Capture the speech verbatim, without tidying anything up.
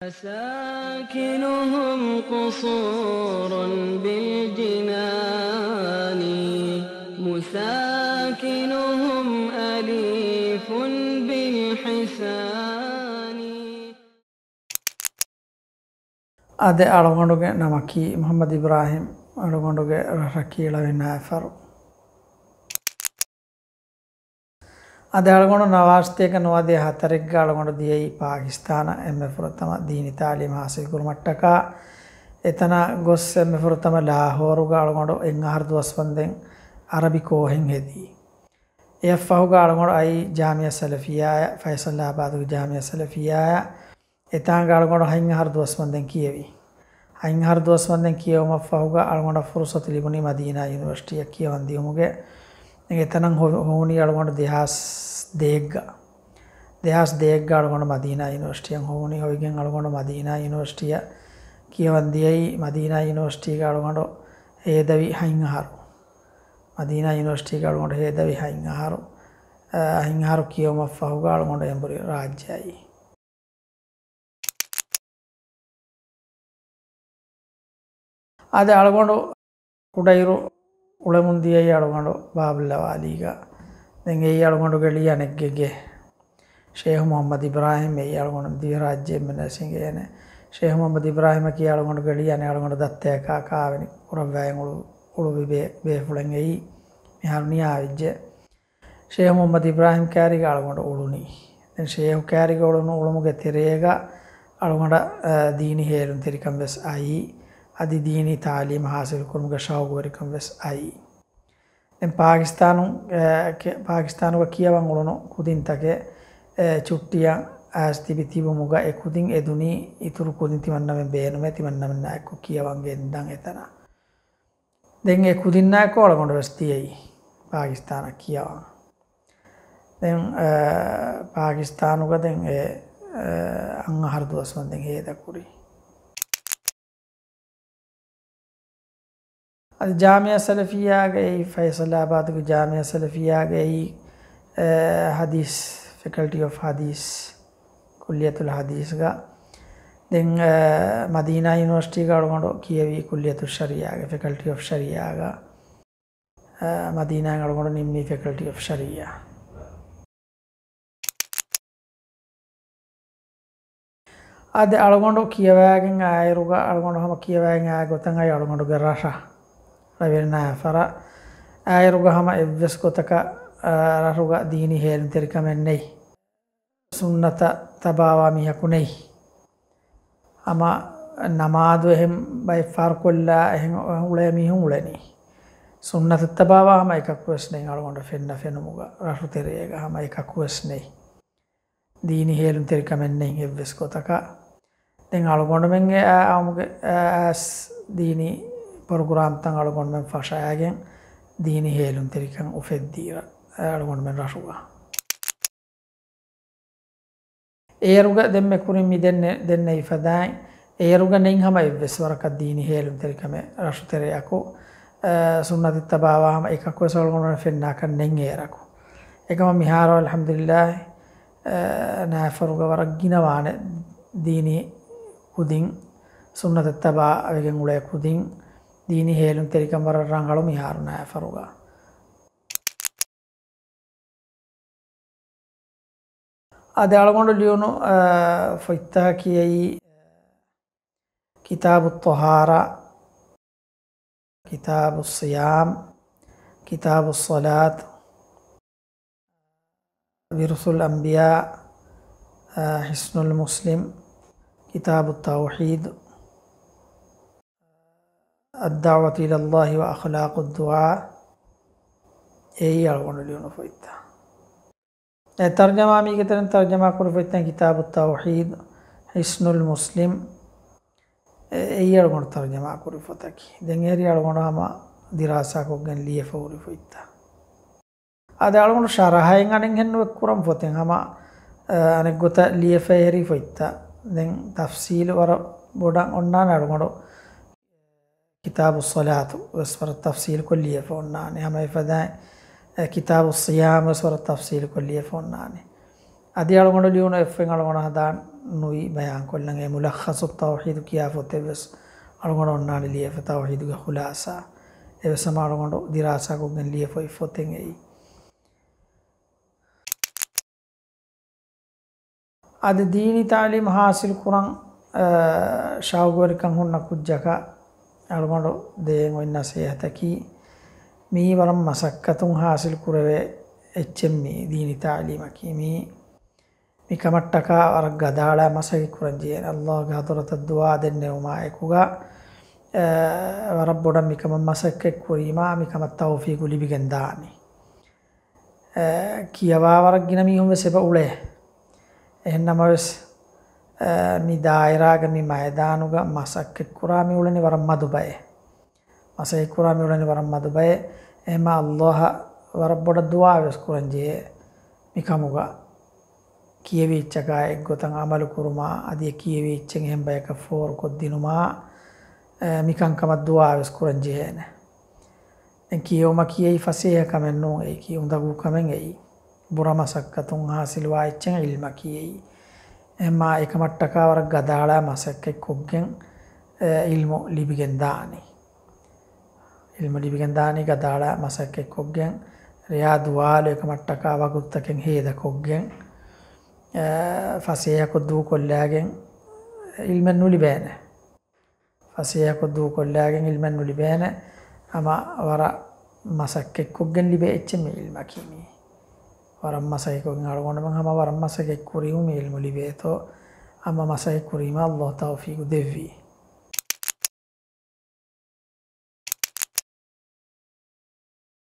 مساكنهم قصور بالجنان، مساكنهم أليف بالحسان. އާދެ، އަޅުގަނޑުގެ ނަމަކީ މުޙައްމަދު އިބްރާހިމް، އަޅުގަނޑުގެ ރަށަކީ ޅަވި ނާފަރު. އަދި އަޅުގަނޑު ނަވާރަ ސަތޭކަ ނުވަދިހަ ހަތަރެއްގަ އަޅުގަނޑު ދިޔައީ ޕާކިސްތާނަށް އެންމެ ފުރަތަމަ ދީނީ ތާލީމް ހާސިލް ކުރުމަށްޓަކާ. އެތަނަށް ގޮސް އެންމެ ފުރަތަމަ ލާހޯރުގަ އަޅުގަނޑު އެއް އަހަރު ދުވަސް ވަންދެން އަރަބި ކޯހެއް ހެދީ. އެއަށް ފަހުގަ އަޅުގަނޑު އައީ ޖާމިއްޔާ ސަލަފިއްޔާއަށް، ފައިސަލާބާދުގެ ޖާމިއްޔާ ސަލަފިއްޔާއަށް. އެތާނގަ އަޅުގަނޑު ހަތް އަހަރު ދުވަސް ވަންދެން ކިޔެވި. ހަތް އަހަރު ދުވަސް ވަންދެން ކިޔެވުމަށްފަހުގަ އަޅުގަނޑަށް ފުރުސަތު ލިބުނީ މަދީނާ ޔުނިވަރސިޓީއަށް ކިޔަވަން ދިޔުމުގެ. ދެން އެތަނަށް ހޮ-، ހޮވުނީ އަޅުގަނޑު ދެހާސް ދޭއްގަ. ދެހާސް ދޭއްގަ އަޅުގަނޑު މަދީނާ ޔުނިވަރސިޓީއަށް ހޮވުނީ. ހޮވިގެން އަޅުގަނޑު މަދީނާ ޔުނިވަރސިޓީއަށް ކިޔަވަން ދިޔައީ. މަދީނާ ޔުނިވަރސިޓީގަ އަޅުގަނޑު ހޭދަވި ހަތް އަހަރު. މަދީނާ ޔުނިވަރސިޓީގަ އަޅުގަނޑު ހޭދަވި ހަތް އަހަރު. އަ، ހަތް އަހަރު ކިޔެވުމަށްފަހުގަ އަޅުގަނޑު އެނބުރި ރާއްޖެ އައީ. އާދެ، އަޅުގަނޑު ކުޑައިރު އުޅެމުން ދިޔައީ އަޅުގަނޑު ބާބުއްލަވާލީގަ. ދެން އެއީ އަޅުގަނޑުގެ ޅިޔަނެއްގެ ގެ. ޝޭހު މުޙައްމަދު އިބްރާހިމް އެއީ އަޅުގަނޑު ދިވެހިރާއްޖެ އެންމެންނަށް ވެސް އެނގޭނެ. ޝޭހު މުޙައްމަދު އިބްރާހިމަކީ އަޅުގަނޑުގެ ޅިޔަނެއް. އަޅުގަނޑު ދައްތަޔަކާ ކާވެނި ކުރައްވައިގެން އުޅު-، އުޅުއްވި ބޭ-، ބޭފުޅެއް އެއީ މިހާރު ނިޔާވެއްޖެ. ޝޭހު މުޙައްމަދު އިބްރާހިމް ކާރީގަ އަޅުގަނޑު އުޅުނީ. ދެން ޝޭހު ކާރީގަ އުޅުނު އުޅުމުގެ ތެރޭގަ އަޅުގަނޑަށް، އަ، ދީނީ ހޭލުންތެރިކަން ވެސް އައީ. އަދި ދީނީ ތާލީމު ހާސިލުކުރުމުގެ ޝައުގުވެރިކަން ވެސް އައީ. ދެން ޕާކިސްތާނު، އަ، ކެ-، ޕާކިސްތާނުގަ ކިޔަވަން އުޅުނު ކުދިންތަކެއް، އެ، ޗުއްޓީއަށް އައިސް ތިބި ތިބުމުގަ އެ ކުދިން އެދުނީ އިތުރު ކުދިން ތިމަންނަމެން ބޭނުމޭ، ތިމަންނަމެންނާއެކު ކިޔަވަން ގެންދަން އެތަނަށް. ދެން އެ ކުދިންނާއެކު އަޅުގަނޑު ވެސް ދިޔައީ ޕާކިސްތާނަށް ކިޔަވަން. ދެން، އަ، ޕާކިސްތާނުގަ ދެން އެ، އަ، އަށް އަހަރު ދުވަސް ވަންދެން ހޭދަކުރީ. އަދި ޖާމިއްޔާ ސަލަފިއްޔާގައި، ފައިސަލާބާދުގެ ޖާމިއްޔާ ސަލަފިއްޔާގައި، އެ، ޙަދީޘް، ފެކަލްޓީ އޮފް ޙަދީޘް، ކުއްލިއްޔަތުލް ޙަދީޘްގަ. ދެން، އެ، މަދީނާ ޔުނިވަރސިޓީގަ އަޅުގަނޑު ކިޔެވީ ކުއްލިއްޔަތުއް ޝަރީޢާގެ، ފެކަލްޓީ އޮފް ޝަރީޢާގަ. އެ، މަދީނާއިން އަޅުގަނޑު ނިންމީ ފެކަލްޓީ އޮފް ޝަރީޢާ. އާދެ، އަޅުގަނޑު ކިޔަވައިގެން އާއިރުގަ، އަޅުގަނޑު ހަމަ ކިޔަވައިގެން އާ ގޮތަށް އައި އަޅުގަނޑުގެ ރަށަށް، ޅަވި ނާފަރަށް. އާއިރުގަ ހަމަ އެއްވެސް ގޮތަކަށް، އާ، ރަށުގަ ދީނީ ހޭލުންތެރިކަމެއް ނެތް. ސުންނަތަށް ތަބާވާ މީހަކު ނެތް. ހަމަ ނަމާދު އެހެން ބައެއް ފާރުކޮށްލާ އެހެން އުޅޭ މީހުން އުޅެނީ. ސުންނަތަށް ތަބާވާ ހަމަ އެކަކުވެސް ނެތް އަޅުގަނޑަށް ފެންނަ ފެނުމުގަ، ރަށު ތެރޭގަ ހަމަ އެކަކުވެސް ނެތް. ދީނީ ހޭލުންތެރިކަމެއް ނެތް އެއްވެސް ގޮތަކަށް. ދެން އަޅުގަނޑުމެންގެ އާ އައުމުގެ އާ އައިސް ދީނީ ޕްރޮގްރާމްތައް އަޅުގަނޑުމެން ފަށައިގެން ދީނީ ހޭލުންތެރިކަން އުފެއްދީ ރަ-، އަޅުގަނޑުމެން ރަށުގަ. އޭރުގަ ދެންމެ ކުރިން މި ދެންނެ-، ދެންނެވި ފަދައިން، އޭރުގަ ނެތް ހަމަ އެއްވެސް ވަރަކަށް ދީނީ ހޭލުންތެރިކަމެއް ރަށު ތެރެއަކު، އަ، ސުންނަތަށް ތަބާވާ ހަމަ އެކަކުވެސް އަޅުގަނޑުމެން ފެންނާކަށް ނެތް އޭރަކު. އެކަމަ މިހާރު އަލްޙަމްދުލިއްލާހި، އަ، ނާފަރުގަ ވަރަށް ގިނަވާނެ ދީނީ ކުދިން، ސުންނަތަށް ތަބާވެގެން އުޅޭ ކުދިން، ދީނީ ހޭލުންތެރިކަން ވަރަށް ރަނގަޅު މިހާރު ނާފަރުގަ. އާދެ، އަޅުގަނޑު ލިޔުނު، އާ، ފޮތްތަކަކީ އެއީ، ކިތާބު އައްޠަހާރާ، ކިތާބު އައްޞިޔާމް، ކިތާބު އައްޞަލާތު، ވިރުޘުލް އަންބިޔާ، އާ، ޙިޞްނުލް މުސްލިމް، ކިތާބު ތައުޙީދު، އައްދަޢުވަތު އިލައްލާހި ވަ އަޚްލާޤު ދުޢާ، އެއީ އަޅުގަނޑު ލިޔުނު ފޮތްތައް. އެ ތަރްޖަމާ މީގެ ތެރެއިން ތަރްޖަމާ ކުރި ފޮތްތައް ކިތާބު ތައުޙީދު، ޙިޞްނުލް މުސްލިމް، އެ-، އެއީ އަޅުގަނޑު ތަރްޖަމާ ކުރި ފޮތަކީ. ދެން އެހެރީ އަޅުގަނޑު ހަމަ ދިރާސާކޮށްގެން ލިޔެފަ ހުރި ފޮތްތައް. އާދެ، އަޅުގަނޑު ޝަރަޙައެއް އަނެއްހެން ނުވެ ކުރަން ފޮތެއް ހަމަ، އަ، އަނެއްގޮތަށް ލިޔެފަ ހެރި ފޮތްތައް. ދެން ތަފްސީލު ވަރަށް ބޮޑަށް އޮންނާނެ އަޅުގަނޑު. ކިތާބު އައްޞަލާތު ވެސް ވަރަށް ތަފްސީލުކޮށް ލިޔެފަ އޮންނާނެ. ހަމަ އެފަދައިން، އެ، ކިތާބު އައްޞިޔާމް ވެސް ވަރަށް ތަފްސީލުކޮށް ލިޔެފަ އޮންނާނެ. އަދި އަޅުގަނޑު ލިޔުނު އެއްފޮތް އަޅުގަނޑު ހަދާން ނުވި ބަޔާންކޮށްލަން. އެ މުލައްޚަޞު ތައުޙީދު ކިޔާ ފޮތެއްވެސް އަޅުގަނޑު އޮންނާނެ ލިޔެފަ، ތައުޙީދުގެ ޚުލާޞާ. އެވެސް ހަމަ އަޅުގަނޑު ދިރާސާކޮށްގެން ލިޔެފައި ފޮތެއް އެއީ. އަދި ދީނީ ތަޢުލީމު ޙާޞިލު ކުރަން، އަ، ޝައުގުވެރިކަން ހުންނަ ކުއްޖަކަށް އަޅުގަނޑު ދޭން އޮތް ނަޞޭޙަތަކީ، މީ ވަރަށް މަސައްކަތުން ޙާޞިލު ކުރެވޭ އެއްޗެއް މީ ދީނީ ތަޢުލީމަކީ. މީ، މި ކަމަށްޓަކާ ވަރަށް ގަދައަޅާ މަސައްކަތް ކުރަން ޖެހޭނެ. ﷲ ގެ ޙަޟްރަތަށް ދުޢާ ދެންނެވުމާ އެކުގަ، އަ، ވަރަށް ބޮޑަށް މިކަމަށް މަސައްކަތް ކުރީމާ، މިކަމަށް ތައުފީޤު ލިބިގެން ދާނީ. އެ، ކިޔަވާ ވަރަށް ގިނަ މީހުން ވެސް އެބަ އުޅޭ. އެހެން ނަމަވެސް، އެ، މި ދާއިރާގަ މި މައިދާނުގަ މަސައްކަތް ކުރާ މި އުޅެނީ ވަރަށް މަދު ބައެއް. މަސައްކަތް ކުރާ މި އުޅެނީ ވަރަށް މަދު ބައެއް. އެހެންމާ ﷲ އަށް ވަރަށް ބޮޑަށް ދުޢާ ވެސް ކުރަން ޖެހޭ މިކަމުގަ. ކިޔެވި އެއްޗަކާ އެއްގޮތަށް ޢަމަލު ކުރުމާ، އަދި އެ ކިޔެވި އެއްޗެއް އެހެން ބަޔަކަށް ފޯރުކޮށްދިނުމާ، އެ، މިކަންކަމަށް ދުޢާ ވެސް ކުރަން ޖެހޭނެ. ދެން ކިޔެވުމަކީ އެއީ ފަސޭހަ ކަމެއް ނޫން، އެއީކީ އުނދަގޫ ކަމެއް އެއީ. ބުރަ މަސައްކަތުން ޙާޞިލުވާ އެއްޗެއް ޢިލްމަކީ އެއީ. އެހެންމާ އެކަމަށްޓަކާ ވަރަށް ގަދައަޅާ މަސައްކަތްކޮށްގެން، އެ، ޢިލްމު ލިބިގެން ދާނީ. ޢިލްމު ލިބިގެން ދާނީ ގަދައަޅާ މަސައްކަތްކޮށްގެން، ރެޔާ ދުވާލު އެކަމަށްޓަކާ ވަގުތުތަކެއް ހޭދަކޮށްގެން، އެ، ފަސޭހަކޮށް ދޫކޮށްލާގެން ޢިލްމެއް ނުލިބޭނެ. ފަސޭހަކޮށް ދޫކޮށްލާގެން ޢިލްމެއް ނުލިބޭނެ. ހަމަ ވަރަށް މަސައްކަތްކޮށްގެން ލިބޭ އެއްޗެއް މި ޢިލްމަކީ މީ. ވަރަށް މަސައްކަތްކޮށްގެން އަޅުގަނޑުމެން ހަމަ ވަރަށް މަސައްކަތް ކުރީމު މި ޢިލްމު ލިބޭތޯ. ހަމަ މަސައްކަތް ކުރީމަ ﷲ ތައުފީޤު ދެއްވީ.